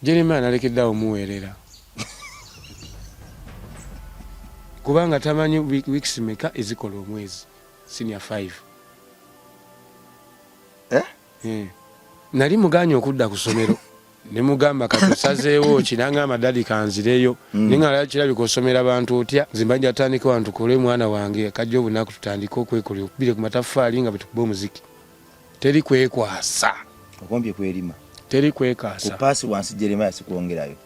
Jeremiah nalekedde awo muweerera kubanga tamanyi weeks meka ezikola omwezi senior 5 eh? Eh. Nali muganye okudda ku ssomero ne mugamba katusazeewo ki nangamba dadi kanzireyo mm. naye nga kirabika osomera bantu otya nze mba njatandika wantu tukole mwana wange akajja obunaku tutandike okwekolera okubire ku mataffaali nga bwetukuba omuziki teri kwekwasa okompye kwerima teri kwekasa ku paasi wansi Jeremiah sikwongerayo.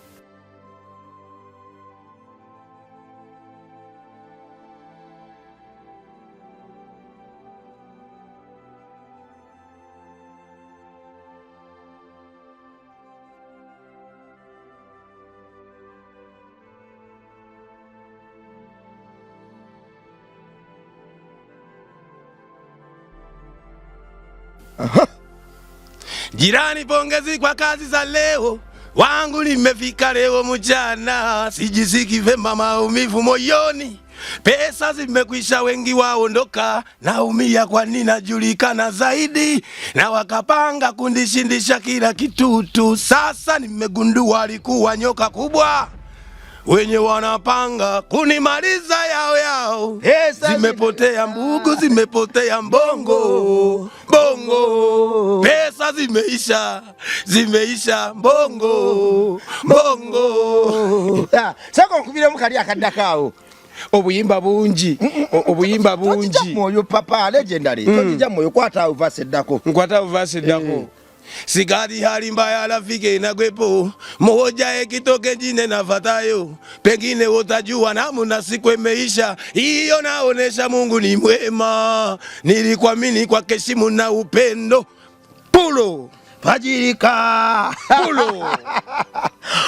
Jirani, pongezi kwa kazi za leo, wangu nimefika leo mchana, sijisiki vema, maumivu moyoni, pesa zimekwisha, wengi waondoka, naumia kwani najulikana zaidi, na wakapanga kundishindisha kila kitutu. Sasa nimegundua alikuwa nyoka kubwa wenye wanapanga kunimaliza yao yao. Zimepotea mbugu, zimepotea mbongo bongo, pesa zimeisha, zimeisha mbongo mbongo. Saka nkubiremu kali akaddako awo. Obuyimba bungi, obuyimba bungi. Mwoyo papa legendary, tokijja mwoyo, kwata awo verse eddako. Nkwata awo verse eddako. Sikati hali mbaya rafiki inakwepo moja ekitoke jine nafatayo pengine utajua namna siku imeisha hiyo naonesha Mungu ni mwema nilikuamini kwa heshima na upendo pulo Fajirika pulo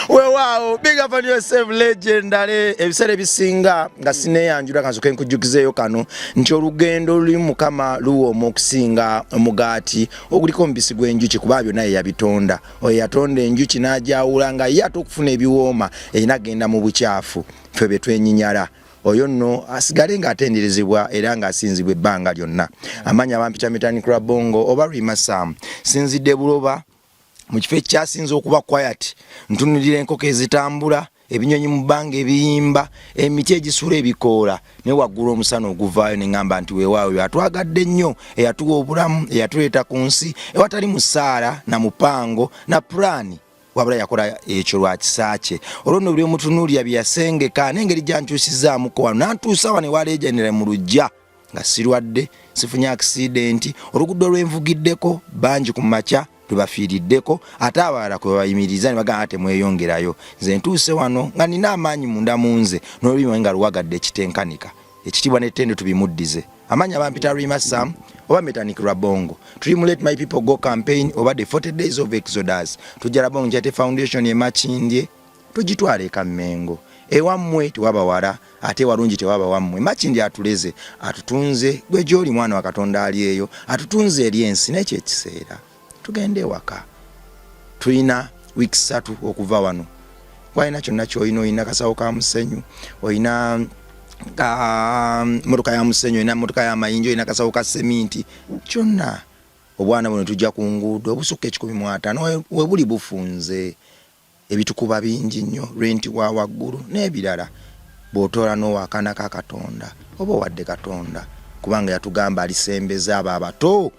weewaawo big up on yourself legendary. Ebiseera ebisinga nga sineeyanjula kansoke nkujjukizeeyo kano nti olugendo luli Mukama luwooma okusinga omugaati oguliko omubisi gw'enjuki, kuba byonna ye yabitonda. Oyo yatonda enjuki n'agyawula nga ye ate okufuna ebiwooma erina kugenda mu bukyafu, ffe bye twenyinyala. Oyo nno asigale ng'atenderezebwa era ng'asinzibwa ebbanga lyonna. Amannya bampita Metanik Rabongo oba Rima Sam. Sinzidde Buloba mu kifo ekyasinze okuba quiet, ntunulira enkoko ezitambula, ebinyonyi mu bbanga ebiyimba, emiti egisula ebikoola, naye waggulu omusana oguvaayo, ne ŋŋamba nti weewaawo oyo atwagadde nnyo, eyatuwa obulamu, eyatuleeta ku nsi ewatali musaala na mupango na pulaani, wabula yakola ekyo lwa kisa kye. Olwo nno buli omutunuulira bye yasengeka n'engeri gy'ankyusizaamuko wano n'antuusa wano ewa Legendary mu luggya nga sirwadde, sifunye akisidenti, oluguudo lwenvugiddeko bangi ku makya lwe bafiiriddeko, ate abalala kwe babayimiriza ne bagamba temweyongerayo. Nze ntuuse wano nga nina amaanyi munda mu nze n'olulimi nga luwagadde ekitenkanika. Ekitiibwa n'ettendo tubimuddize. Amannya bampita Rima Sam oba Metanik Rabongo. Tuli mu Let My People Go campaign oba the 40 days of Exodus. Tujja Rabongo Charity Foundation e Makindye, tugitwala e Kammengo. Ewammwe tewaba wala, ate walungi tewaba wammwe. Makindye atuleze, atutunze, gwe gy'oli mwana wa Katonda ali eyo, atutunze eri ensi n'ekyo ekiseera. Tugende ewaka. Tulina wiiki 3 okuva wano. Walina kyonna ky'olina, olina kasawo ka musenyu, olina mmotoka ya musenyu, olina mmotoka ya mayinja, olina kasawo ka seminti, kyonna. Obwana buno tujja ku nguudo obusukka 150 we buli bufunze, ebitukuba bingi nnyo, renti wa waggulu n'ebirala. Bw'otoola n'owa akaana ka Katonda, oba owadde Katonda, kubanga yatugamba alisembeza abo abato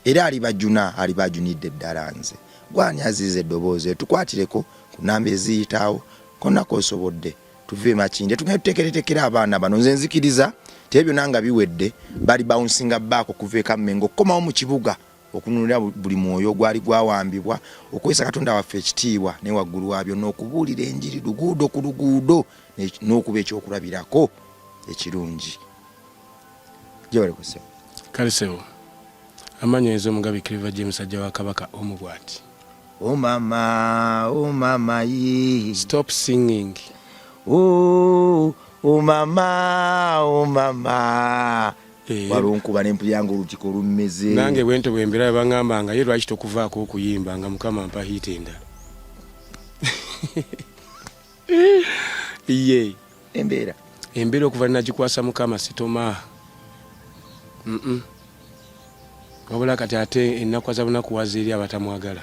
era alibajuna, aliba ajunidde ddala nze. Ggwe ani aziiza eddoboozi eryo? Tukwatireko ku nnamba eziyitawo konna k'osobodde. Tuve e Makindye tugende tuteekereteekere abaana bano. Nze nzikiriza nti ebyo byonna nga biwedde bali bouncing back okuva e Kammengo okukomawo mu kibuga okununula buli mwoyo ogwali gwawambibwa, okuweesa Katonda waffe ekitiibwa, ne waggulu wa byonna okubuulira enjiri luguudo ku luguudo n'okuba ekyokulabirako ekirungi. Gyebale ku ssebo. Kale ssebo. Amannya nze Omugabe Clever J musajja wa Kabaka omu bwati. Oh mama, oh mama ye. Stop singing. Oh, oh mama, oh mama. Walunkuba ne mpulira nga olutiko lummeze. Nange bwentyo bwe mbeera, bangamba nga ye lwaki tokuvaako okuyimba nga Mukama ampa hit endala. Ye. Embeera. Embeera okuva nagikwasa Mukama sitoma. Wabula kati ate ennaku za bunaku wazi eri abatamwagala.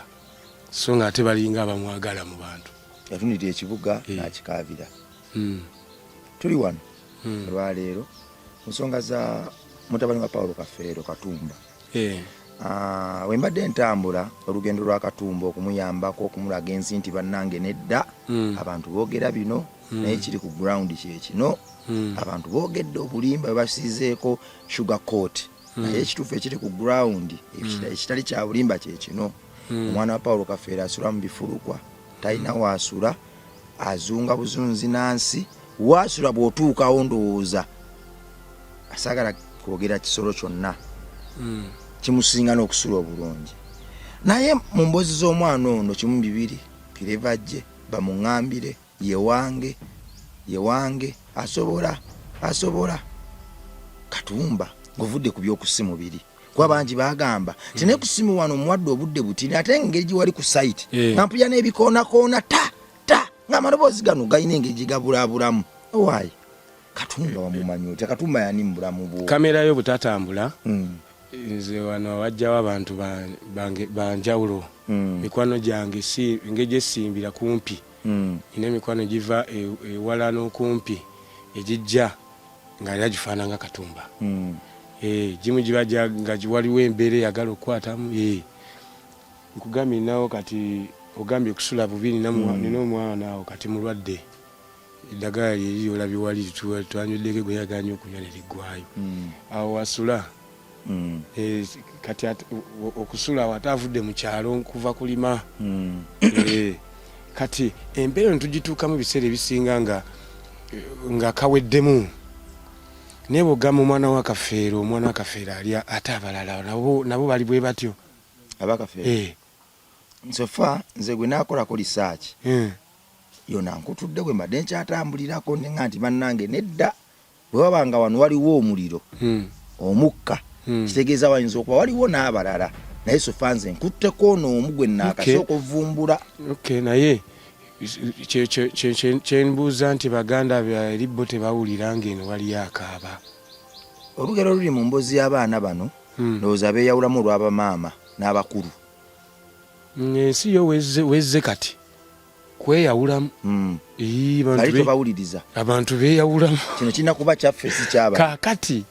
So nga ate balinga abamwagala mu bantu. Yatunira ekibuga nakikaabira. Tuli wano olwaleero mu nsonga za mutabani wa Paulo Kafeero, Katumba. Ah, wembadde ntambula olugendo lwa Katumba okumuyambako okumulaga ensi nti bannange nedda, abantu boogera bino, naye kiri ku ground kyekino. Abantu boogedde obulimba bwe basiizeeko sugar coat, naye ekituufu ekiri ku ground ekitali kya bulimba kyekino. Omwana wa Paulo Kafeero asula mu bifulukwa, talina waasula, azunga buzunzi nansi waasula. Bw'otuukawo ndowooza asaagala kwogera kisolo kyonna kimusinga n'okusula obulungi. Naye mu mboozi z'omwana ono kimu bibiri, Kirevajje bamuŋŋambire ye wange, ye wange asobola asobola. Katumba, ng'ovudde ku by'okusimu biri, kuba bangi bagamba nti naye ku simu wano omuwadde obudde butini, ate engeri gye wali ku site nga mpulira n'ebikoonakoona ta ta, ng'amaloboozi gano galina engeri gye gabulaabulamu. Owaayi, Katumba wamumanyi otya? Katumba yani mu bulamu bwo? Kamera yo butatambula. Nze wano wajjawo abantu bange banjawulo. Mikwano gyange si engeri gyesimbira kumpi. Nina emikwano giva ewala n'okumpi egijja nga era gifaana nga Katumba. Gimu giba nga waliwo embeera eyagala okukwatamu. Nkugambye ninawo kati ogambye kusula bubi, nina omwana awo kati mulwadde, eddagala lyeri olabye wali twanyweddeko gwe yaganye okunywa ne liggwayo. Awo wasula. Kati okusula awo ate avudde mu kyalo kuva kulima. Kati embeera eno tugituukamu ebiseera ebisinga nga kaweddemu, naye bw'ogamba omwana wa Kafeero, omwana wa Kafeero alya, ate abalala nabo bali bwe batyo. Abakafeero? So far nze gwe naakolako research yona nkutudde bwe mbadde nkyatambulirako nenga nti bannange nedda, bwe waba nga wano waliwo omuliro omukka, kitegeeza wayinza okuba waliwo n'abalala, naye so far nze nkutteko ono omu gwe naakasooka ovumbula. Okay, naye kyenbuuza nti baganda eri bo tebawulira ng'eno waliyo akaaba? Olugero oluli mu mboozi y'abaana bano, ndowooza beeyawulamu olw'abamaama n'abakulu. Ensi yo wezze kati kweyawulamu. Bali tobawuliriza. Abantu beeyawulamu. Kino kirina kuba kyaffe, si kyaba. Kaakati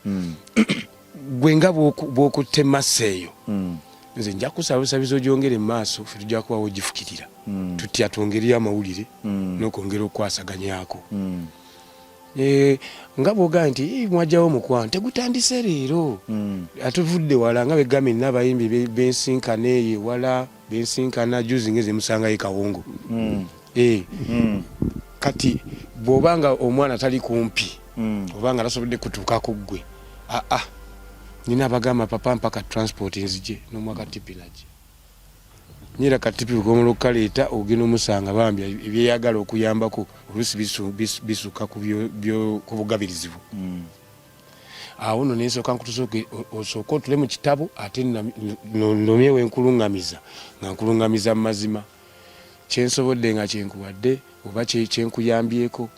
gwe nga bw'okutte massa eyo, nze nja kusaba busabizi ogyongere mu maaso, ffe tujja kubawo ogifukirira. Tutya twongereyo amawulire n'okwongera okukwasaganyako. Nga bwogamba nti mwajjawo omukwano tegutandise leero, atuvudde wala nga begambye nina abayimbi bensinkana eyo ewala, bensinkana juzi ngeze musangayo Kawongo. Kati bw'oba nga omwana tali kumpi oba nga tasobodde kutuuka ku ggwe, aa nina abagamba papa mpaka transport nzije n'omwaka tipi najje nyera katipi bukomola okukaleeta ogenda omusanga bambi ebyeyagala okuyambako oluusi bisuka ku bugabirizi bwo. Awo nno nensooka nkutusooke osooke otule mu kitabo, ate nnomye wenkuluŋŋamiza nga nkuluŋŋamiza mu mazima kyensobodde nga kyenkuwadde oba kyenkuyambyeko.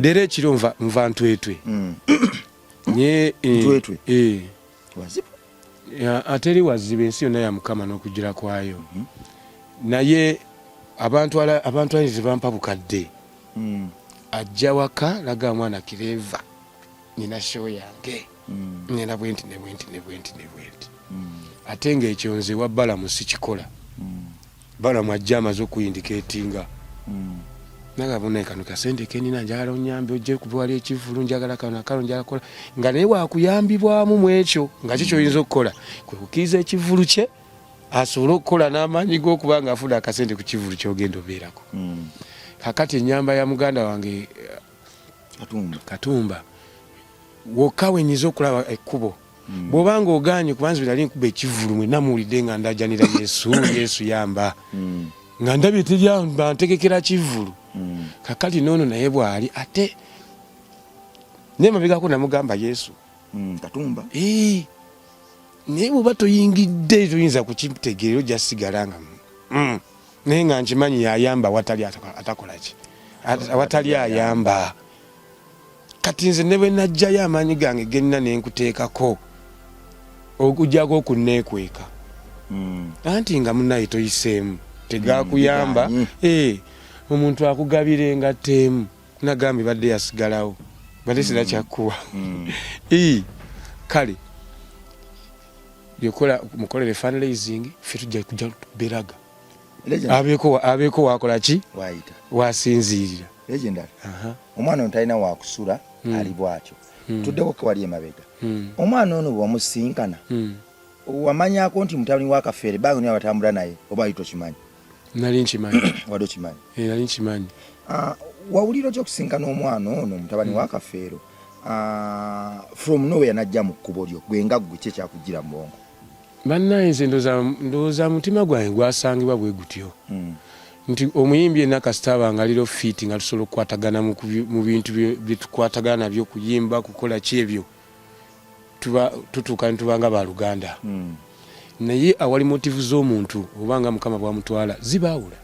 Leero ekiro nva ntwetwe. Nye Ntwetwe? Wazibu? Ateri wazibu, ensi yonna ya Mukama n'okujjula kwayo. Naye abantu abantu ayinza bampa bukadde. Ajja waka laga mwana Kireva, nina show yange, ngenda bwenti ne bwenti ne bwenti ne bwenti. Ate ng'ekyo nze wa Balamu sikikola. Balamu ajja amaze okuyindikeetinga naga bona kano kasente kenina, njagala onyambe ojje kuba wali ekivulu, njagala kano nakano, njagala kola nga naye wakuyambibwamu mu ekyo nga kyo kyoyinza okukola kwe kukkiriza ekivulu kye asobole okukola n'amaanyi g'okuba nga afuna akasente ku kivulu kyogenda obeerako. Kakati ennyamba ya muganda wange Katumba, Katumba wokka wenyiza okulaba ekkubo. Bw'oba nga ogaanye, kuba nze nali nkuba ekivulu mwenna muwulidde nga ndajanira Yesu, Yesu yamba, nga ndabye teryamba ntegekera kivulu. Kakati noono naye bw'ali ate naye mabegako namugamba Yesu. Katumba. Naye bw'oba toyingidde toyinza kukitegeera, ojja sigala nga Naye nga nkimanyi yayamba watali atakola ki, awatali ayamba. Kati nze ne bwe najjayo amaanyi gange genna ne nkuteekako okujjako okunneekweka. Anti nga munaye toyiseemu tegakuyamba. Eh, omuntu akugabira engatto emu nagambye badde yasigalawo badde sira kyakkuwa. Kale byokola mukolere fundraising, ffe tujja kujja beraga abeeko wakola ki wasinziirira. Legendary. Omwana ono talina wakusula, ali bwatyo. Tuddeko kewali emabega. Omwana ono bwewamusinkana, wamanyako nti mutabani wa Kafeere banga niwe abatambula naye, oba wali tokimanyi? Nali nkimanyi. Wali okimanyi? Eh, nali nkimanyi. Ah, wawulira otya okusinkana omwana ono mutabani wa Kafeero, from nowhere najja mu kkubo lyo, gwe nga ggwe ki ekyakugira mu bwongo? Bannaye, nze ndowooza mutima gwange gwasangibwa bwe gutyo nti omuyimbi yenna kasita aba nga aliro fit, nga tusobola okukwatagana mu bintu byetukwatagana nabyo, kuyimba, kukola ki, ebyo tuba tutuuka ne tubanga baluganda. Naye awali motive z'omuntu oba nga Mukama bwamutwala zibaawula.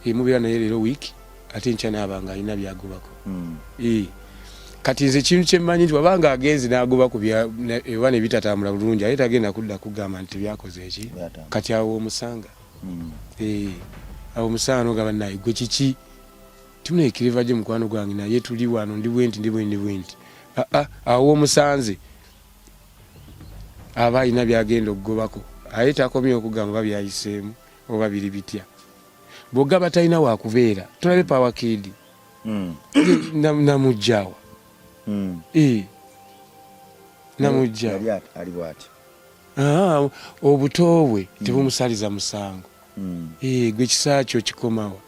Mubeera naye leero wiiki, ate enkya naaba nga alina byagobako. Kati nze ekintu kyemmanyi nti wabanga agenze n'agoba ku oba ne bitatambula bulungi, ate tagenda kudda kugamba nti tebyakoze eki. Kati awo omusanga. Awo omusanga nogamba, naye gwe kiki timunaekiriva gye mukwano gwange, naye tuli wano, ndi bwenti, ndi bwenti, ndi bwenti. Aa, awo omusanze aba alina byagenda okugobako, aye takomye okugamba oba byayiseemu oba biri bitya. Bwogaba talina wakubeera, tulabe Power Kid. Namugjawa. Namugjawa. Ali bwati. Obuto bwe tebumusaliza musango. Gwe kisa kyo kikomawa?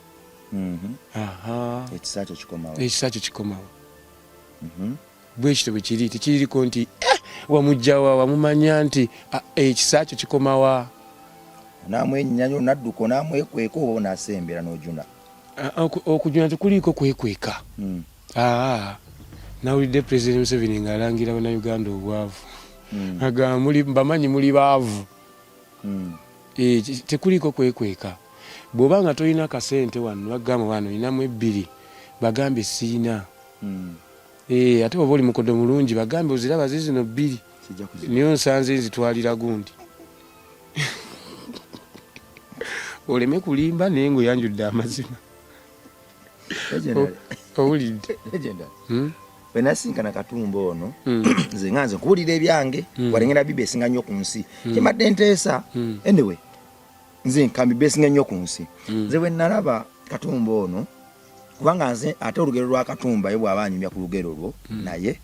Ekisa kyo kikomawa? Ekisa kyo kikomawa? Bwekityo bwe kiri, tekiriko nti wamugjawa, wamumanya nti ekisa kyo kikomawa. Onamwenyanyo onadduka, onamwekweka, oba onasembera n'ojuna? Okujuna tekuliiko kwekweka. Nawulidde President Museveni ng'alangira Bannayuganda obwavu. Agamba mbamanyi muli baavu. Tekuliiko kwekweka. Bw'oba nga tolina kasente wano, bagamba wano olinamu ebbiri, bagambe siina. Ate bw'oba oli mukodo mulungi, bagambe oziraba zizino bbiri, niyo nsanze nzitwalira gundi, oleme kulimba naye ngaoyanjudde amazima. Owulidde? Bwenasinkana Katumba ono, nze nga nze nkuwulira ebyange, walengera bibi esinga nnyo ku nsi kyembadde nteesa. Anyway, nze nkambi besinga nnyo ku nsi. Nze bwe nalaba Katumba ono, kubanga nze ate olugero lwa Katumba ye bw'aba anyumya ku lugero lwo, naye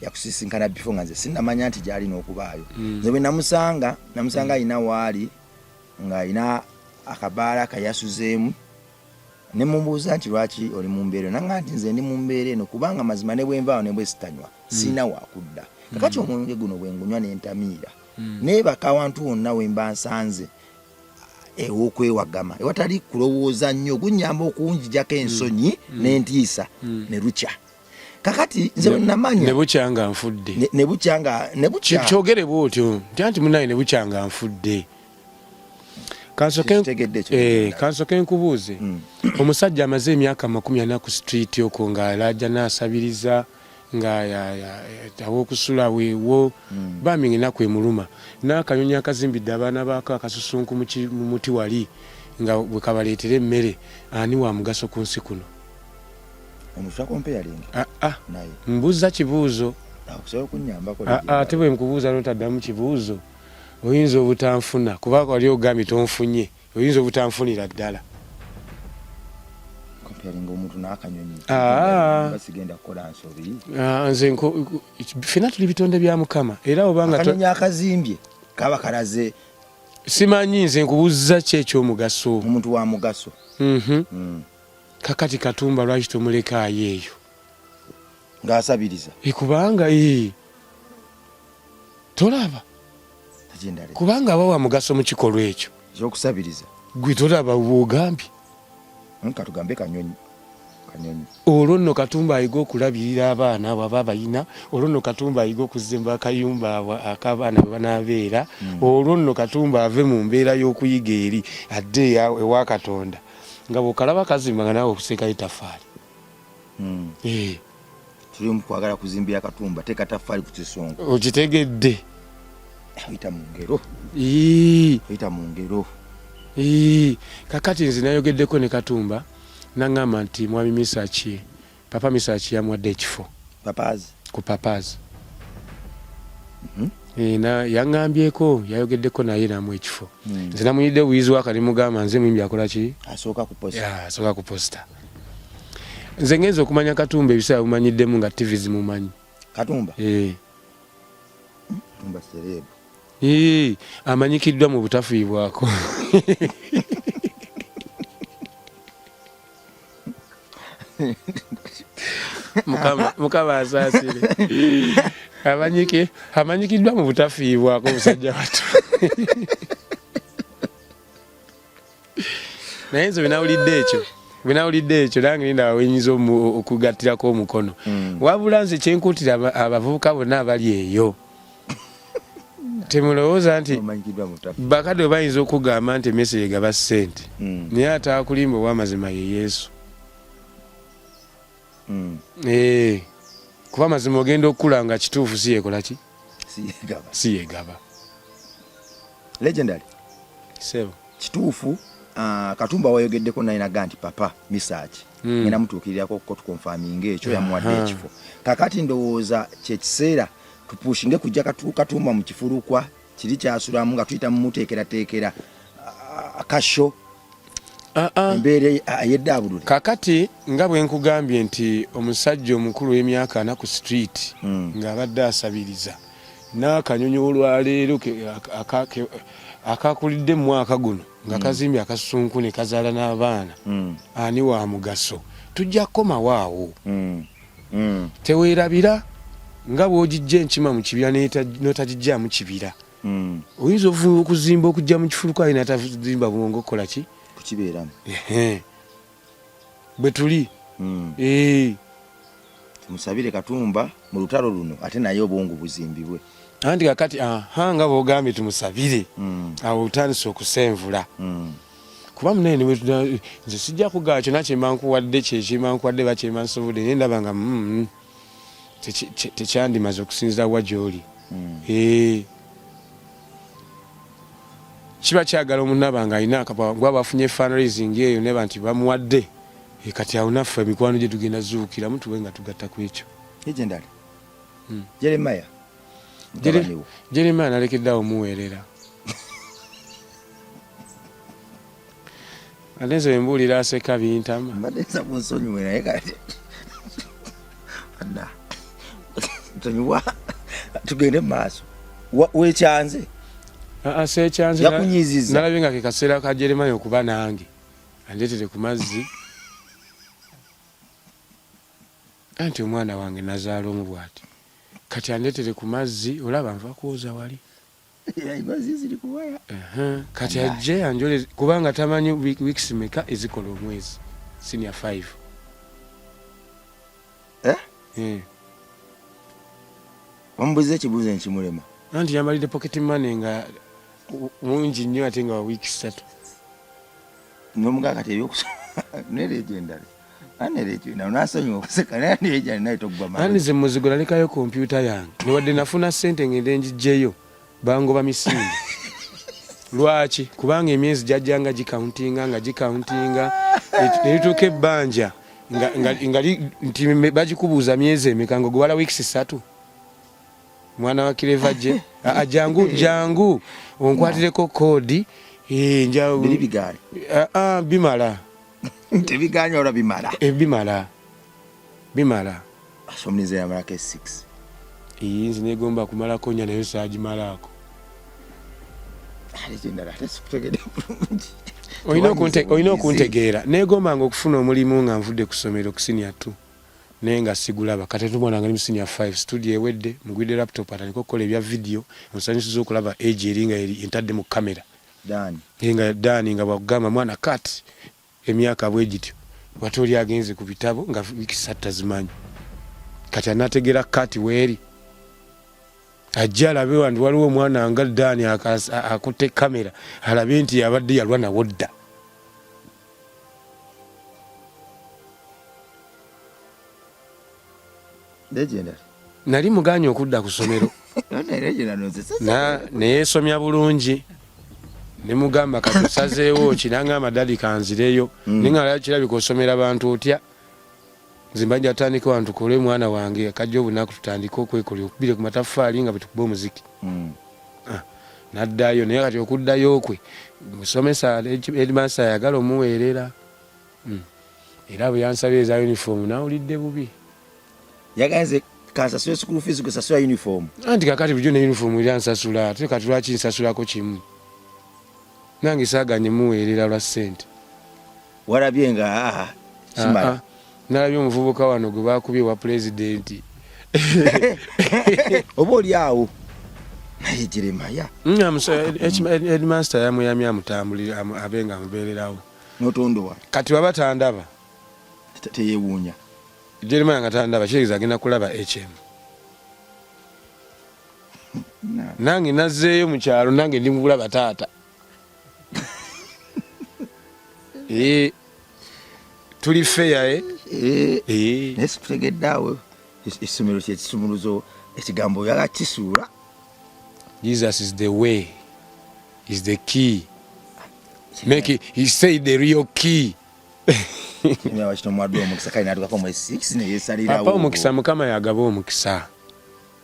yakusisinkana before nga nze sinnamanya nti gy'alina okubaayo. Nze bwe namusanga, namusanga alina waali ng'alina akabaala kayasuzeemu, ne mubuuza nti lwaki oli mu mbeera eno, nanga nti nze ndi mu mbeera eno kubanga mazima ne bwenvaawo ne bwe sitanywa sirina wakudda. Kakati omwenge guno bwe ngunywa n'entamiira, neebaka awantu wonna we mba nsanze ew'okwewagama ewatali kulowooza nnyo, gunyamba okunjijako ensonyi n'entiisa ne lukya. Kakati nze bwe namanya ne bukya nga nfudde. Ne bukya nga ne bukya. Kyogere bw'otyo nti anti munaye ne bukya nga nfudde. Kansoke nkubuuze, omusajja amaze emyaka 40 ku street okwo ng'alaja n'asabiriza, nga awokusula weewo, bambi nga ennaku emuluma, n'akanyonyi akazimbidde abaana baako akasusunku mu muti wali nga bwe kabaleetera emmere, ani wa mugaso ku nsi kuno? Mbuuza kibuuzo. Ate bwe nkubuuza n'otaddamu kibuuzo, oyinza obutanfuna, kuba wali ogambye tonfunye, oyinza obutanfunira ddala. Nze ffenna tuli bitonde bya Mukama, era obanga akanyonyi akazimbye kaba kalaze. Simanyi, nze nkubuuza ki ekyomugaso. Omuntu wa mugaso. Kakati Katumba lwaki tomulekaayo eyo ng'asabiriza? Kubanga tolaba kubanga aba wa mugaso mu kikolwa ekyo ekyokusabiriza. Gwe tolaba bwogambye. Katugambe kanyonyi kanyonyi. Olwo nno Katumba ayiga okulabirira abaana abo aba bayina, olwo nno Katumba ayiga okuzimba akayumba abo ak'abaana bwe banaabeera, olwo nno Katumba ave mu mbeera y'okuyiga eri adde ewa Katonda, nga bw'okalaba kazimba nga naawe okuseekayo taffaali. Tuli mu kwagala kuzimbira Katumba, teeka taffaali ku kisongo. Okitegedde? Oyita mu ngero. Oyita mu ngero. Kakati nze nayogeddeko ne Katumba naŋŋamba nti mwami Misaki, Papa Misaki yamuwadde ekifo. Papazi. Ku Papazi. Yaŋŋambyeko, yayogeddeko naye namuwa ekifo. Nze namuyidde obuyizi waka ne mugamba nze muyimbi akola ki? Asooka ku posta. Yeah, asooka ku posta. Nze ngenze okumanya Katumba ebiseera bumanyiddemu nga TV zimumanyi. Katumba? Katumba celeb. Amanyikiddwa mu butafiibwako. Mukama asaasire. Amanyikiddwa mu butafiibwako musajja wattu. Naye nze bwe nawulidde ekyo nange ndaba wenyinza okugattirako omukono. Wabula nze kyenkuutira abavubuka bonna abali eyo, temulowooza nti bakadde bayinza okugamba nti emmese yegaba ssente, naye ate akulimba ow'amazima ye Yesu. Kuba amazima ogenda okukula nga kituufu si yekola ki? Si yegaba. Legendary. Sebo. Kituufu, Katumba wayogeddeko naye naga nti Papa Misaki ngenda mutuukirirako ko tukonfaminga ekyo yamuwadde ekifo. Kakati ndowooza kyekiseera tupushinge kujja Katumba mu kifulukwa kiri kyasulamu nga tuyita mumuteekerateekera kasho embeera ey'eddaabulule. Kakati nga bwe nkugambye nti omusajja omukulu w'emyaka 40 ku street ng'abadde asabiriza n'akanyonyi olwaleero akakulidde mu mwaka guno nga kazimbye akasunku ne kazaala n'abaana, ani wa mugaso? Tujja kukomawo awo. Teweerabira nga bw'ogijja enkima mu kibira n'otagijjaamu kibira. Oyinza okuzimba okujja mu kifulukwa aye n'atazimba bwongo okukola ki? Kukibeeramu. Bwe tuli. Tumusabire Katumba mu lutalo luno ate naye obwongo buzimbibwe. Anti kakati aha nga bw'ogambye tumusabire, awo otandise okusenvula. Kuba munene nze sijja kugaa kyonna kyemba nkuwadde kyekyemba nkuwadde bakyemba nsobodde, naye ndaba nga tekyandimaze okusinziira wa gy'oli. Kiba kyagala omunaba nga alina gwa bafunye fundraising eyo neba nti bamuwadde, kati awo naffe emikwano gye tugenda zuukiramu tuwe nga tugatta ku ekyo. Legendary. Jeremiah. Jeremiah nalekedde awo muweerera. Ate nze mbuulira aseka bintama. Mbadde nsaba onsonyiwe naye kati anna nsonyiwa tugende mu maaso. Weekyanze? Seekyanze. Yakunyiizizza? Nalabye nga ke kaseera ka Jeremiah okuba nange andeetere ku mazzi. Anti omwana wange nazaala omu bw'ati. Kati andeetere ku mazzi olaba nva kwoza wali. Kati ajje anjole kubanga tamanyi weeks meka ezikola omwezi senior 5. Eh? Wamubuuza ekibuuzo nkimulema. Anti yamalidde pocket money nga mungi nnyo ate nga wa wiiki 3. N'omugaa kati ebyokusoma ne legendary. Ani nze muzigo nalekayo kompyuta yange newadde nafuna ssente ngende njijjeyo bangoba misinde. Lwaki? Kubanga emyezi gyajjanga gikauntinga nga gikauntinga nerituuka ebbanja nga nti bagikubuuza myezi emeka nga ogubala weeks 3. Mwana wa Kireva gye jangu jangu onkwatireko koodi. Bimala. Tebiganya olwa bimala. Bimala. Bimala. Asomulize yamalako 6. Nze negomba kumalako nnya naye saagimalaako. Olina okuntegeera. Negombanga okufuna omulimu nga nvudde ku ssomero ku senior 2 naye nga sigulaba. Kati tumona nga ndi mu senior 5 studio ewedde mugwidde laptop atandike okukola ebya video. Onsanyusiza okulaba age eri nga entadde mu kamera. Dani. Nga Dani nga bwakugamba mwana cut emyaka bwe gityo. Wate oli agenze ku bitabo nga wiiki 3 tazimanyi. Kati anategeera cut weeri. Ajja alabe wanti waliwo omwana nga Dani akutte kamera alabe nti abadde yalwa nawo dda. Legendary. Nali muganye okudda ku ssomero. Neyesomya bulungi nemugamba katusazeewo ki nangamba dadi kanzireyo mm. Naye nga kirabika osomera bantu otya nze mba njatandika wantu tukole mwana wange akajja obunaku tutandike okwekolera okubire ku mataffaali nga bwetukuba omuziki mm. Ah, naddayo naye kati okuddayo kwe musomesa headmaster ayagala omuweerera mm. Era bwe yansabye eza uniform nawulidde bubi. Yaganze kansasule school fees gwe sasula uniform. Anti kakati bulijjo ne uniform era nsasula ate kati lwaki nsasulako kimu nange saaganye muweerera lwa ssente. Walabye nga ah, kimala. Ah, ah. Nalabye omuvubuka wano gwe bakubye wa pulezidenti. Oba oli awo naye Jeremiah. Headmaster yamweyamye amutambulire abe nga amubeererawo. Notondowa. Kati baba tandaba. Teyewuunya. Jeremiah nga tandaba kitegeeza agenda kulaba HM. Nange nazzeeyo mu kyalo nange ndi mukulaba taata. Eh, tuli feya eh? Eh. Eh. Naye situtegedde awo essomero kyekisumuluzo ekigambo oyagala kisuula. Jesus is the way, is the key. Make it, he said the real key. Papa omukisa mukama yagaba omukisa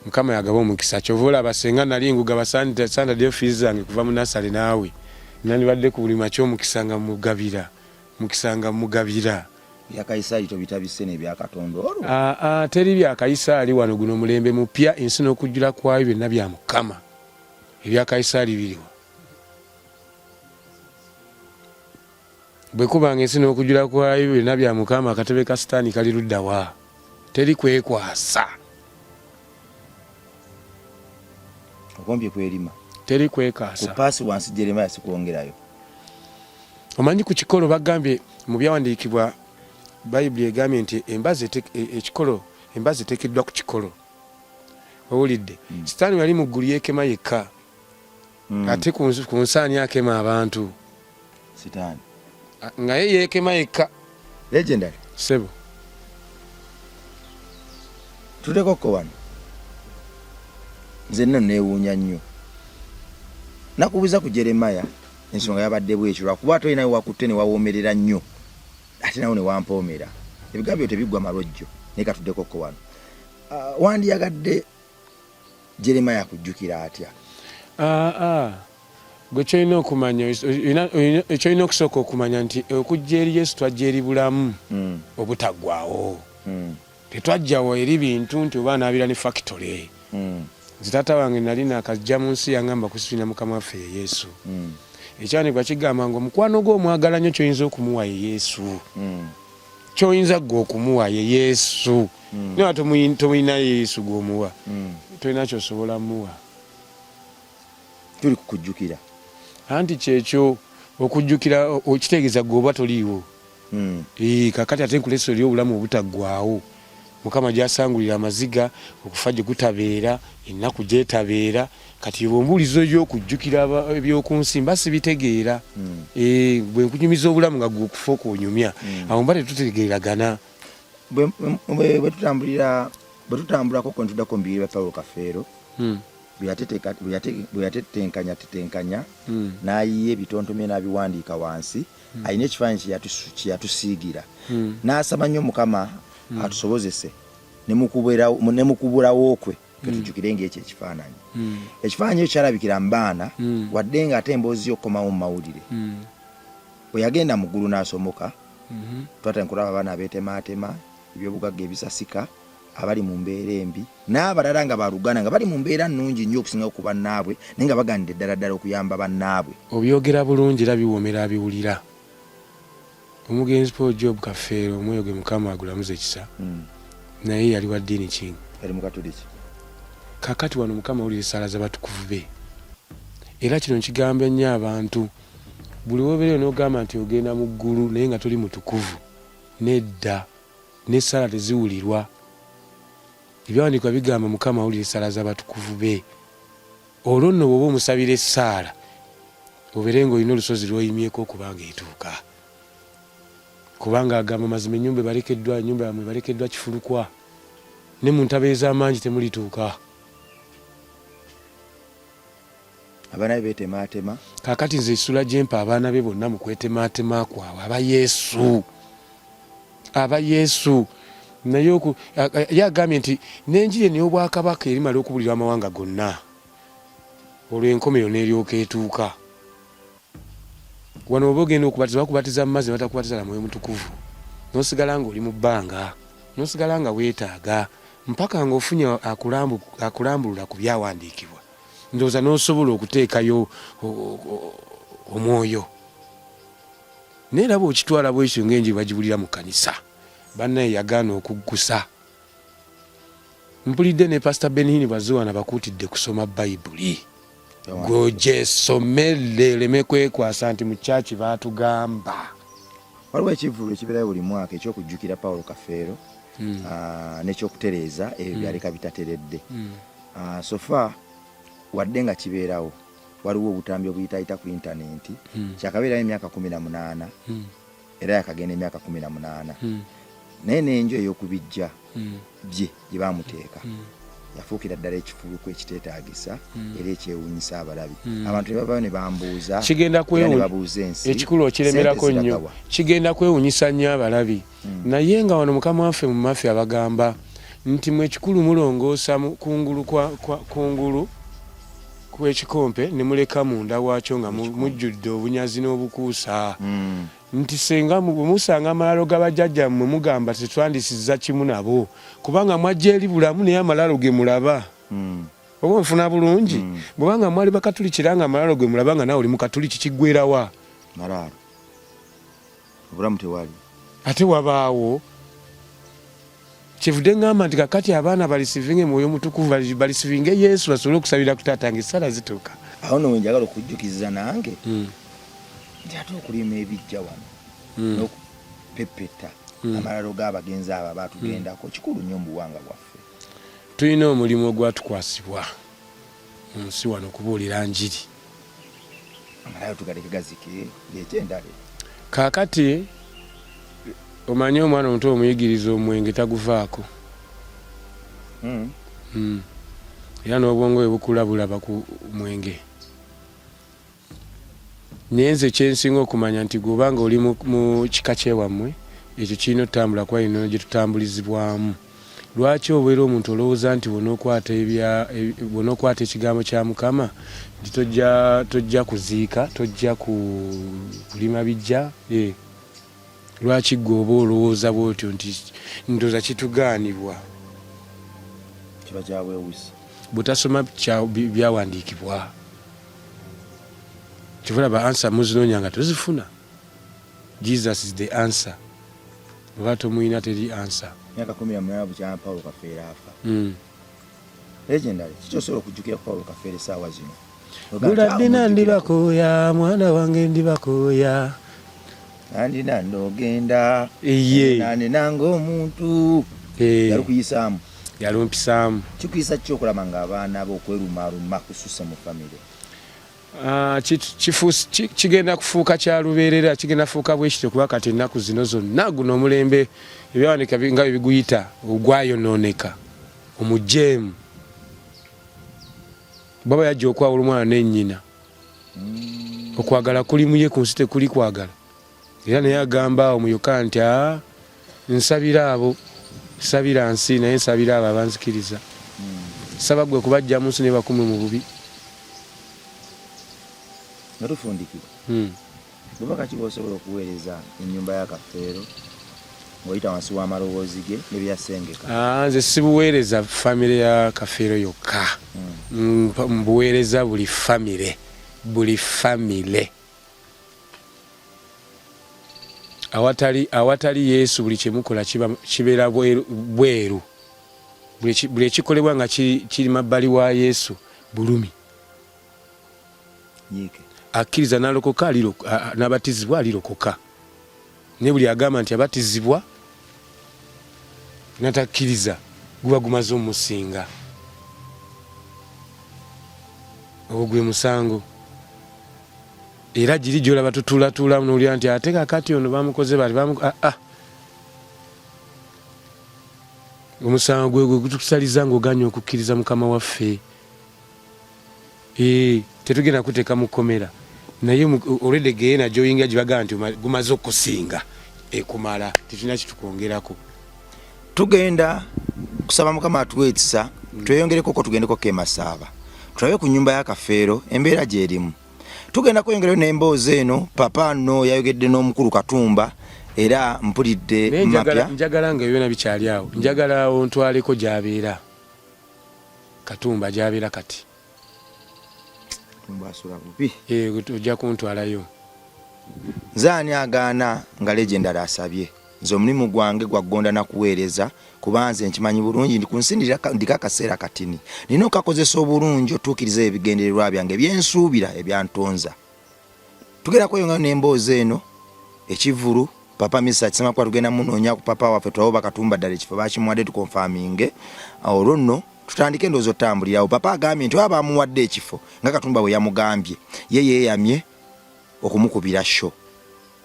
mukama yagaba omukisa kyova olaba senga nali ngugaba sandaddeyo fees zange kuva mu nasale naawe nandibadde ku buli makya omukisa nga mugabira mukisa nga mugabira byakayisaali tobitabise nebyakatonda olwo ah, ah, teri byakayisaali wano guno mulembe mupya ensi n'okujjula kwayo byonna bya mukama ebyakayisaali biriwa Bwe kuba nga ensi n'okujula kwayo byonna bya Mukama, akatebe ka Sitaani kali ludda wa? Teri kwekwasa. Okompye kwerima. Teri kwekaasa. Ku paasi wansi Jeremiah sikwongerayo. Omanyi ku kikolo bagambye mu byawandiikibwa Bayibuli egambye nti embazi e, ekikolo embazi eteekeddwa ku kikolo. Owulidde? Mm. Sitaani yali mu ggulu yeekema yekka. Mm. Ate ku nsi ani akema abantu? Sitaani. Nga ye yeekema yekka. Legendary. Ssebo. Tudekokko wano. Nze nno neewuunya nnyo. Nakubuuza ku Jeremiah ensonga yabadde bwekyo lwakuba ate olinayo wakutte ne wawoomerera nnyo ate nawo ne wampoomera. Ebigambo byo tebiggwa malojjo naye katuddekokko wano. Uh, wandiyagadde Jeremiah akujjukira atya? Aa ah, ah. Gwe kyolina okumanya ekyolina okusooka okumanya nti okujja eri Yesu twajja eri bulamu mm. obutaggwawo mm. Tetwajjawo eri bintu nti oba anaabira ne fakitole mm. Nze taata wange nali nakajja mu nsi yangamba kusitulina mukama waffe ye Yesu mm. Ekyawandiikibwa kigamba nga omukwano gwo omwagala nnyo kyoyinza okumuwa ye Yesu mm. Kyoyinza gwe okumuwa ye Yesu mm. Naye tomulina Yesu gwomuwa mm. Tolina kyosobola muwa. Tuli kukujjukira. Anti kyekyo okujjukira okitegeeza gwe oba toliiwo mm. E, kakati ate nkulesa oli obulamu obutaggwaawo mukama gyasangulira amaziga okufa gye gutabeera ennaku gyetabeera kati bwombuuliza ebyokujjukira ebyokunsi mba sibitegeera mm. E, bwe nkunyumiza obulamu nga gwe okufa okunyumya mm. Awo mba tetutegeeragana bwe tutambulira bwe tutambulako kwe ntudako mu bigere bya Paulo Kafeero mm. Bwe yatetenkanya tetenkanya hmm. n'ayiya ebitontome n'abiwandiika wansi hmm. Alina ekifaananyi kye yatusiigira hmm. N'asaba nnyo Mukama atusobozese ne mu kubulawo kwe ketujjukire ng'ekyo ekifaananyi ekifaananyi ekyo kyalabikira mu baana wadde nga ate emboozi y'okukomawo mu mawulire bwe yagenda mu ggulu n'asomoka twatandika okulaba abaana abeetemaatema ebyobugagga ebisasika abali mu mbeera embi n'abalala nga baluganda nga bali mu mbeera nnungi nnyo okusinga ku bannaabwe naye nga baganidde ddala ddala okuyamba bannaabwe. Obyogera bulungi era biwoomera abiwulira. Omugenzi Paul Job Kafeero omwoyo gwe Mukama agulamuze kisa naye yali wa ddiini ki? Yali Mukatuliki. Kakati wano Mukama awulira essaala z'abatukuvu be. Era kino nkigamba ennyo abantu, buli w'obeera eyo n'ogamba nti ogenda mu ggulu naye nga toli mutukuvu, nedda. N'essaala teziwulirwa. Ebyawandiikibwa bigamba Mukama awulira essaala z'abatukuvu be. Olwo nno bw'oba omusabira essaala, obeere ng'olina olusozi lw'oyimyeko okuba ng'etuuka. Kubanga agamba mazima ennyumba ebalekeddwa, ennyumba yammwe ebalekeddwa kifulukwa, ne mu ntaba ez'amangi temulituuka. Abaana be beetemaatema. Kaakati nze essula gye mpa abaana be bonna mu kwetemaatema kwabwe aba Yesu, aba Yesu. Naye oku, ye agambye nti n'enjiri eno ey'obwakabaka erimala okubulirwa amawanga gonna, olwo enkomerero n'eryoka etuuka. Wano oba ogenda okubatiza bakubatiza mu mazzi ne batakubatiza na Mwoyo Mutukuvu, n'osigala ng'oli mu bbanga, n'osigala nga weetaaga mpaka ng'ofunye akulambulula ku byawandiikibwa, ndowooza n'osobola okuteekayo omwoyo. Naye era bw'okitwala bwekityo ng'enjiri bagibulira mu kkanisa, bannaye yagaana okuggusa. Mpulidde ne Pastor Benny Hinn bw'azze wano abakuutidde kusoma Bayibuli. Gwogyesomere oleme kwekwasa nti mu church baatugamba. Waliwo ekivvulu ekibeerayo buli mwaka eky'okujjukira Paul Kafeero n'ekyokutereeza ebyo byaleka bitateredde. So far wadde nga kibeerawo waliwo obutambi obuyitaayita ku yintanenti kyakabeerayo emyaka 18 era yakagenda emyaka 18 naye n'enju ey'okubijja bye gye baamuteeka yafuukira ddala ekifuluku ekiteetaagisa era ekyewuunyisa abalabi. Abantu ne bavaayo ne bambuuza Kigenda era ne kwewuny babuuza ensi, ekikulu ssente okiremerako nnyo ziragawa? Kigenda kwewunyisa nnyo abalabi. Naye nga wano mukama waffe mu Maffe abagamba nti mwe ekikulu mulongoosa mu kungulu kwa, kwa, kungulu kw'ekikompe ne muleka munda waakyo nga mujjudde obunyazi n'obukuusa. Nti senga bwe musanga amalalo ga bajjajjammwe mugamba tetwandisizza kimu nabo kubanga mwajja eri bulamu naye amalalo ge mulaba. Oba onfuna bulungi? Bweba nga mwali Bakatuliki era nga amalalo ge mulaba nga naawe oli Mukatuliki kiggweera wa? Malaalo. Obulamu tewali. Ate wabaawo. Kyevudde ngamba nti kakati abaana balisivinge mwoyo mutukuvu, balisivinge Yesu basobole okusabira ku taata nga essala zituuka. Awo no wenjagala okujjukiza nange nti ate okulima ebijja wano n'okupepetta amalalo g'abagenzi abo abaatugendako kikulu nnyo mu buwanga bwaffe. Tulina omulimu ogwatukwasibwa mu nsi wano kubuulira njiri. Amalalo tugaleke gazike leeta endala. Kaakati omanyi omwana omuto omuyigiriza omwenge taguvaako. Era n'obwongo bwe bukula bulaba ku mwenge. Naye nze kyensinga okumanya nti gwoba nga oli mu kika kyewammwe ekyo kirina otambula kuba enono gyetutambulizibwamu. Lwaki obeera omuntu olowooza nti bwonokwata ebya bwonokwata ekigambo kya Mukama nti tojja tojja kuziika tojja kulima bijja eh. Lwaki gwe oba olowooza bwotyo nti ndoza kitugaanibwa. Kiba kyabwewusi. Butasoma byawandiikibwa. Kyova olaba answer muzinoonya nga tozifuna. Jesus is the answer. Oba tomuyina teri answer. Myaka 18 bukyanga Paul Kafeero afa. Legendary, kiki osobola okujjukira ku Paul Kafeero essaawa zino? Guladina ndibakooya mwana wange ndibakooya. Nandina ndogenda. Iye. Nane nange omuntu. Yalukuyisaamu. Yalumpisaamu. Kikuyisa ki okulaba nga abaana bo okwerumaruma kususse mu famire? Kigenda kufuuka kya lubeerera, kigenda kufuuka bwe kityo kuba kati ennaku zino zonna guno omulembe ebyawandiika nga bwe biguyita ogwayonooneka omujeemu. Baba yajja okwawula omwana ne nnyina. Okwagala kuli muye ku nsi tekuli kwagala. Era naye agamba awo mu Yokaana nti aa nsabira abo, sabira nsi naye nsabira abo abanzikiriza. Saba ggwe kubaggya mu nsi naye bakuume mu bubi. Nga tufundikira, bubaka ki bw'osobola okuweereza ennyumba ya Kafeero ng'oyita wansi w'amaloboozi ge ne bye yasengeka? Nze sibuweereza famire ya Kafeero yokka, mbuweereza buli famire, buli famire. Awatali, awatali Yesu buli kye mukola kiba, kibeera bweru, bweru. Buli ekikolebwa nga kiri, kiri mabbali wa Yesu bulumi. Nyiike. Akkiriza n'alokoka n'abatizibwa alirokoka. Naye buli agamba nti abatizibwa natakkiriza guba gumaze omusinga. Ogwo gwe musango. Era giri gyolaba tutuulatuulamu n'owulira nti ate kakati ono bamukoze bati bamu ah, ah. Omusango gwe gwe gutusaliza ng'oganye okukkiriza Mukama waffe. Eh, tetugenda kuteeka mu kkomera naye olwedde geena gyoyingira gyebagaa nti gumaze okusinga ekumala tetulina kitukwongerako. Tugenda kusaba Mukama atuwe ekisa tweyongerekoko tugendeko ko e Masaaba tulabe ku nyumba ya Kafeero embeera gyerimu. Tugenda kweyongerayo n'emboozi eno. Papa no yayogedde n'omukulu Katumba era mpulidde mapya. Njagala nga ebyona bikyali awo njagala ontwaleko gy'abeera Katumba gy'abeera kati. Katumba asula bubi. Eh, ojja kuntwalayo. Nze ani agaana nga legendary asabye? Nze omulimu gwange gwa kugonda na kuweereza kuba nze nkimanyi bulungi nti ku nsi ndiko akaseera katini. Nina okukakozesa obulungi otuukiriza ebigendererwa byange bye nsuubira ebyantonza. Tugenda kweyongerayo n'emboozi eno, ekivvulu, Papa Misa Ssemakula tugenda munoonya ku papa waffe tulabe oba Katumba ddala ekifo bakimuwadde tukonfaminge olwo nno tutandike endowooza otambulirawo. Papa agambye nti oba bamuwadde ekifo nga Katumba bwe yamugambye ye yeeyamye okumukubira sho.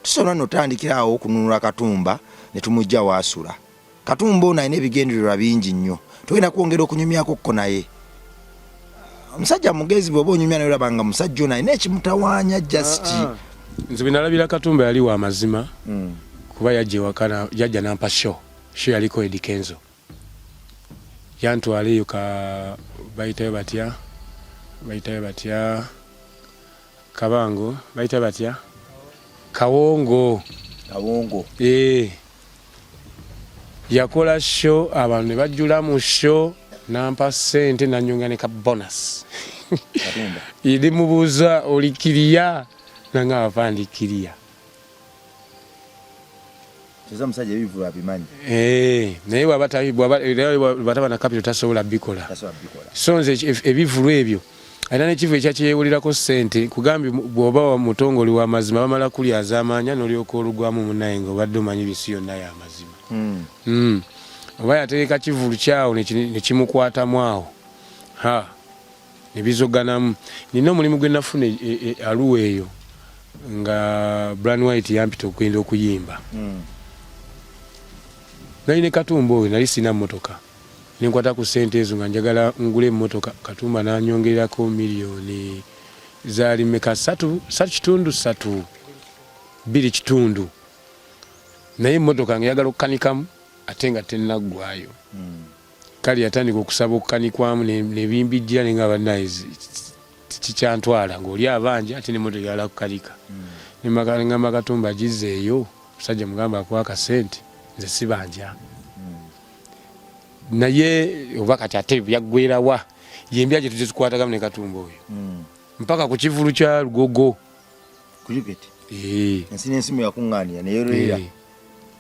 Tusobola nno otandikira awo okununula Katumba ne tumujja waasula. Katumba ono alina ebigendererwa bingi nnyo. Tugenda kwongera okunyumyako kko naye. Omusajja mugezi bw'oba onyumya naye olaba nga musajja ono alina ekimutawaanya just. Ah, ah. Nze bwe nalabira Katumba yali wa mazima kuba yajja ewaka yajja nampa show. Show yaliko Eddy Kenzo. Yantwala eyo ka bayitayo batya bayitayo batya Kabango bayita batya Kawongo. Kawongo. Eh. Yakola show abantu ne bajjula mu show nampa ssente nanyonga ne ka bonus. Katumba. Ndi mubuuza oli kiriya nanga ava ndi kiriya. Kyeza omusajja ebivulu abimanyi. Eh, naye bwaba bwaba na capital tasobola bikola. So nze ebivulu ebyo alina n'ekivu ekyakyeyewulirako ssente kugambye bw'oba wa mutongoli wa mazima bamala kulya azamanya n'olyoka olugwamu munaye nga obadde omanyi bisi yonna ya mazima. Oba yategeka kivulu kyawo ne kimukwatamu awo ha ne bizoganamu. Nina omulimu gwe nafuna e, e, Arua eyo nga Brian White yampita okugenda okuyimba. Nali ne Katumba oyo nali sirina mmotoka ne nkwata ku ssente ezo nga njagala ngule emmotoka Katumba n'anyongererako miliyoni zaali mmeka ssatu 3.3 2.5 naye emmotoka nga eyagala okukanikamu ate nga tennaggwayo. Kale yatandika okusaba okukanikwamu nebimbijjira ne nga bannaye kikyantwala ng'oli abanja ate n'emmotoka eyagala kukanika. Ne ngamba Katumba gizzeeyo omusajja mugambe akuwe akasente nze sibanja. Naye oba kati ate byaggwerawa y'embya gye tujja tukwatagamu ne Katumba oyo mpaka ku kivulu kya Lugogo. Cricket. Ensi n'ensi mwe yakuŋŋaanira ne yeerolera.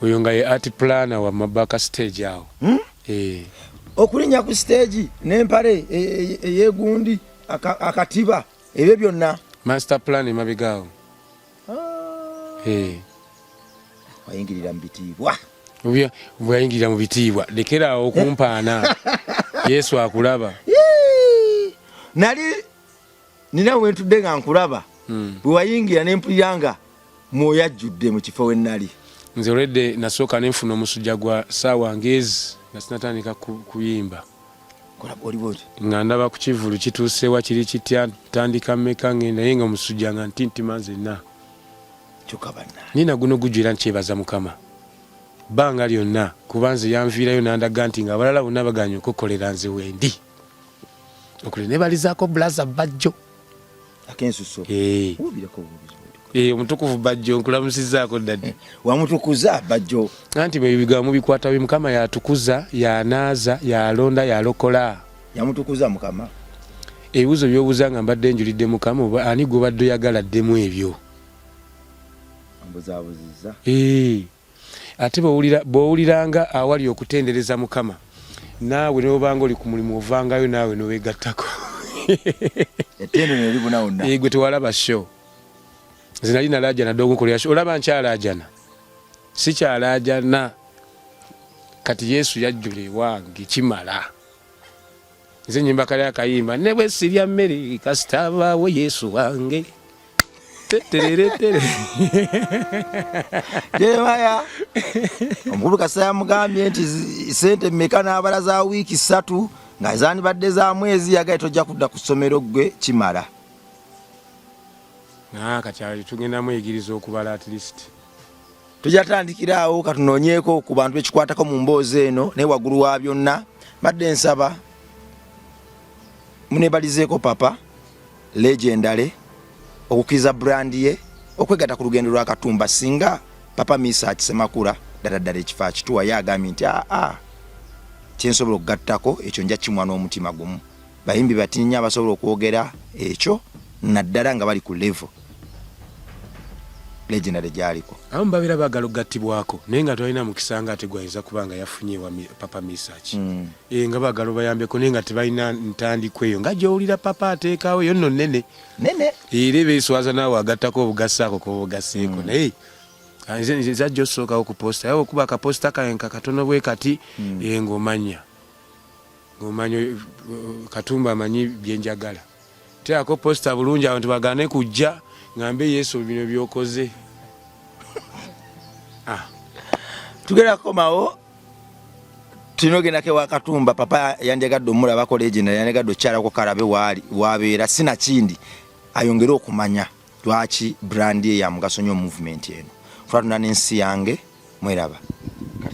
Oyo nga ye art planner wa mabaka stage awo. Hmm? Okulinnya ku stage n'empale eyegundi akatiba ebyo byonna. Master plan emabega awo. Ah. Wayingirira mu bitiibwa. Wayingirira mu bitiibwa. Lekera awo okumpaana. Yesu akulaba. Nali nina wentudde nga nkulaba bwe wayingira ne mpulira nga mwoyo ajjudde mu kifo we nnali. Nze already nasooka ne nfuna omusujja gwa ssaawa ng'ezi nga sinatandika kuyimba. Nga ndaba ku kivvulu kituuse wa kiri kitya ntandika mmeka ngenda naye nga omusujja nga ntintima nzenna. Kyokka bannange. Naye na guno gujja era nkyebaza Mukama bbanga lyonna kuba nze yanviirayo n'andaga nti ng'abalala bonna bagaanye okukolera nze wendi. Okuli nebalizaako Bulaza Bajjo. Akensuso. Eh. Wubirako bubizi. Eh, omutukuvu Bajjo nkulamusizaako daddy. Wamutukuza Bajjo. Anti bwe bigambo mubikwata bi Mukama yatukuza, yanaaza, yalonda, yalokola. Yamutukuza Mukama. Ebibuzo by'obuuza nga mbadde njulidde Mukama oba ani gw'obadde oyagala addemu ebyo? Ambuzaabuzizza. Eh. Ate bw'owuliranga awali okutendereza Mukama, naawe ne bw'obanga oli ku mulimu ovangayo naawe n'owegattako. Ettendo ne libuna wonna. Eh, gwe tewalaba show. Nze nali nalaajana dda okunkolera show. Olaba nkyalaajana? Sikyalaajana. Kati Yesu yajjula ewange kimala. Nze nyimba kali akayimba ne bwe sirya mmere kasita abaawo Yesu wange. Jeremiah omukulu Kasita yamugambye nti sente mmeka n'abala za wiiki ssatu. Nga zandibadde za mwezi, yagaye tojja kudda ku ssomero ggwe kimala. Ah, kati awo tugenda muyigiriza okubala at least. Tujja tandikira awo katunoonyeeko ku bantu bekikwatako mu mboozi eno, naye waggulu wa byonna mbadde nsaba munebalizeeko papa legendary okukkiriza brand ye okwegatta ku lugendo lwa Katumba. Singa papa Misach Semakula ddala ddala ekifo akituwa, ye agambye nti aa kyensobola okugattako ekyo nja kimwa n'omutima gumu. Bayimbi batini nnyo abasobola okwogera ekyo, naddala nga bali ku level legendary gyaliko. Abamu babeera baagala okugattibwako naye nga tolina mukisa nga ate gwayinza kuba nga yafunye ewa papa Misach. Nga baagala obayambeko naye nga tebalina ntandikwa eyo nga gy'owulira papa ateekawo eyo nno nnene. Nene. Era ebeeswaza naawe agattako obugasse ako k'obugasseeko. Naye nze nzajja osookawo ku posta yawe okuba akaposita kange nga katono bwe kati, ng'omanya. Ng'omanya Katumba amanyi bye njagala. Teekako posita bulungi abantu bagaane kujja ngambe Yesu bino by'okoze. Tugenda kukomawo tulina ogendako ewa Katumba. Papa yandyagadde omulabako, legend yandyagadde okukyalako kalabe waali wabeera, sinakindi ayongere okumanya lwaki brand ye ya mugaso nnyo movement eno. Tulatunda n'ensi yange mweraba.